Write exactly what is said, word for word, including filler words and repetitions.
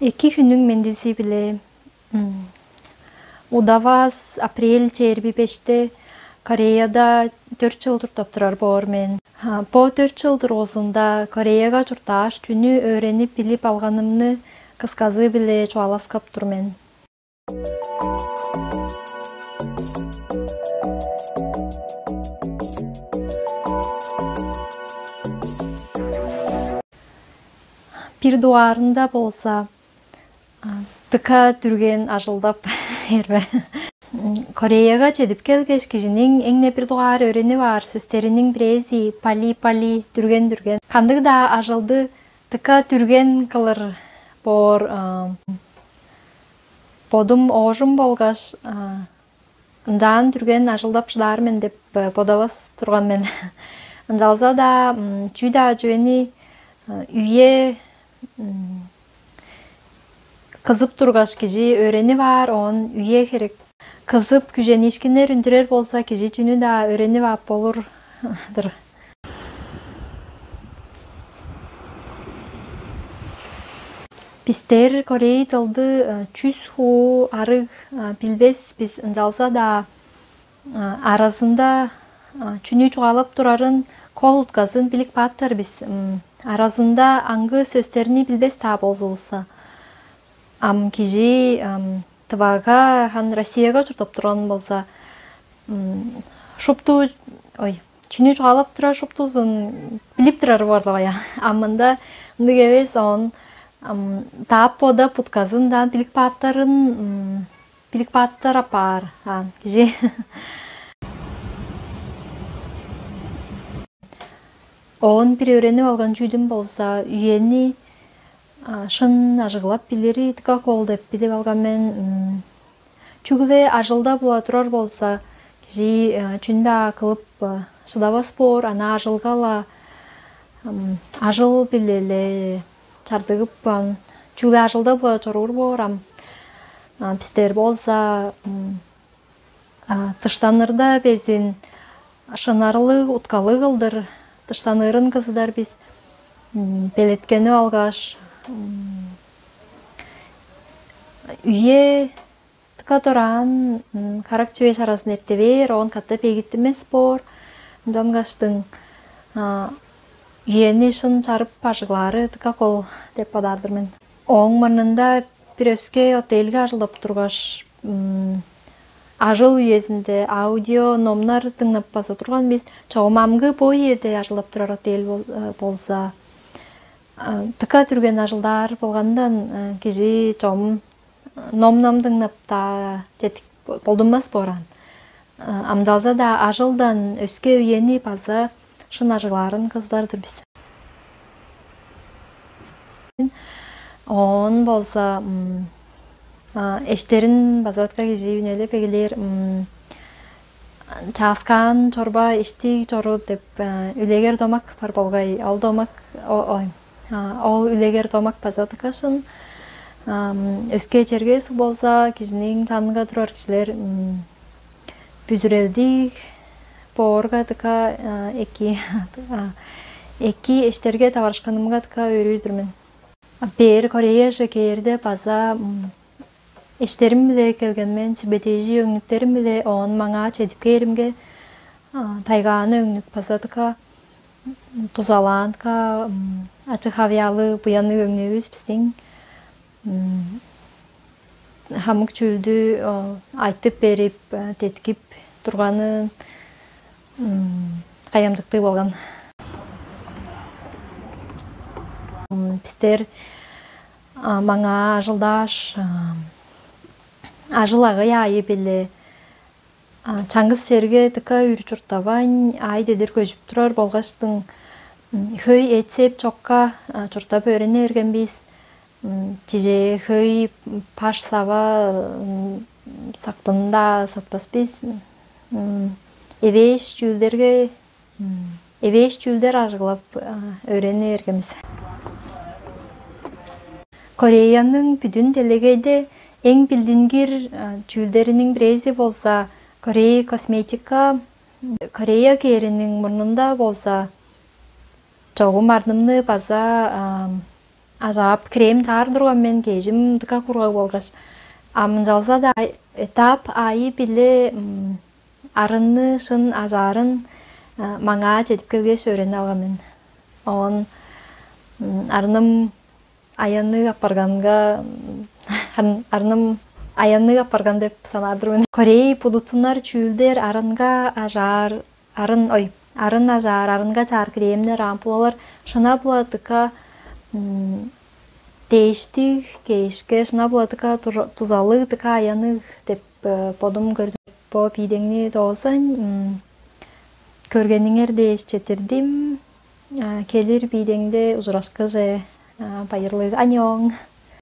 Эки хүннүң мендизи-биле. Удавас апрель чээрби беште Кореяда дөрт чыл чурттап турар боор мен. Бо дөрт чыл дургузунда Кореяга чурттааш, чүнү өөренип билип алганымны кысказы-биле чугааласкап тур мен. Бир дугаарында болза, дыка дүрген ажылдап эрбе. Кореяга чедип келгеш, кижиниң эң-не бир дугаар өөренип аар сөстериниң бирээзи пали-пали, дүрген-дүрген. Кандыг-даа ажылды дыка дүрген кылыр боор. Бодум оожум болгаш, ынчаан дүрген ажылдап шыдаар мен деп бодавас турган мен. Ынчалза-даа чүү-даа чүвени үе кызып тургаш, кижи өөренип аар, оон үе херек. Кызып, күжениишкиннер үндүрер болза, кижи чүнү-даа өөренип ап болур-дур. Бистер корей дылды чүс хуу арыг билбес бис, ынчалза-даа аразында чүнү чугаалап турарын, кол утказын билип каапкан бис. Аразында аңгы сөстерни билбес-даа болзувусса, ам кижи Тывага, хан Россияга чурттап турган болза, шупту, ой, чүнү чугаалап турар шуптузун билип турар боор-ла, я. А мында ындыг эвес, оон таап бодап, утказындан билип каапканын билип каапкан апаар аан кижи. Оон бир өөренип алган чүүлүм болза, үени шын ажыглап билири дыка кол деп билип алган мен. Чүгле ажылда-була турар болза, кижи чүнү-даа кылып шыдавас боор, ана ажылга-ла, ажыл-биле-ле чардыгып, чүгле ажылда-була чоруур боор ам. Бистер болза дыштанырда безин шынарлыг, уткалыг кылдыр дыштаныырын кызыдар бис. Белеткенип алгаш, үе дыка дораан, карак чүве чаразын эрте бээр, оон катап эгиттинмес боор. Ынчангаштың үени шын чарып ажыглаары дыка кол деп бодаар-дыр мен. Ооң мурнунда бир өске отельге ажылдап тургаш, ажыл үезинде аудио номнар дыңнап база турган бис. Чогум амгы бо үеде ажылдап турар отель болза, дыка дүрген ажылдаар болгандан, кижи чогум ном-ном дыңнап-даа четтик болдунмас боор аан. Амдалза-даа ажылдан өске үени база шын ажыглаарын кызыдар-дыр бис. Оон болза эштерин база дыка кижи үнелеп эгелээр. Чааскаан чорба, эштиг чору деп үлегер домак бар болгай. Ол домак, ой, ол үлегер домак база дыка шын. Өске черге суг болза, кижиниң чанынга турар кижилер бүзүрелдиг боорга дыка эки, эки эштерге таварышканымга дыка өөрүүр-дүр мен. Бээр Кореяже кээрде база эштерим-биле келген мен, сүбедээжи өңнүктерим-биле. Оон маңаа чедип кээримге, тайгааны өңнүк база дыка дузалаанга, ачы-хавыяалыг, буянныг өңнүвүс бистиң. Хамык чүүлдү айтып берип, теткип турганы кайгамчыктыг болган. Бистер маңаа ажылдааш, ажыл агый аайы-биле чаңгыс черге дыка үр чурттавайн, аай-дедир көжүп турар болгаштың, хөй эт-сеп чокка чурттап өөрене берген бис. Чижээ, хөй паш-сава, сакпынын-даа сатпас бис. Эвээш чүүлдерге эвээш чүүлдер ажыглап, өөрени бергенивис. Кореяның бүдүн делегейде эң билдингир чүүлдериниң бирээзи болза Корея косметика. Корея кээриниң мурнунда болза чогум арнымны база ажаап, крем чаар турган мен, кежим дыка кургаг болгаш. А мынчалза-даа этап аайы биле арынны шын ажаарын маңаа чедип келгеш, өөренип алган мен. Оон арным аянныг апарганга, арным аянныг апарган деп санаар-дыр мен. Корей будутунар чүүлдер арынга ажаар, арын ой, арын ажаар, арынга чаар кремнер, ампулалар шынап-ла дыка дээштиг, кээшке шынап-ла дыка дузалыг, дыка аянныг деп бодум көрдүм. Бо биидеңни доозайн, көргениңер дээш четтирдим. Келир биидеңде ужурашкыже, байырлыг, аньон.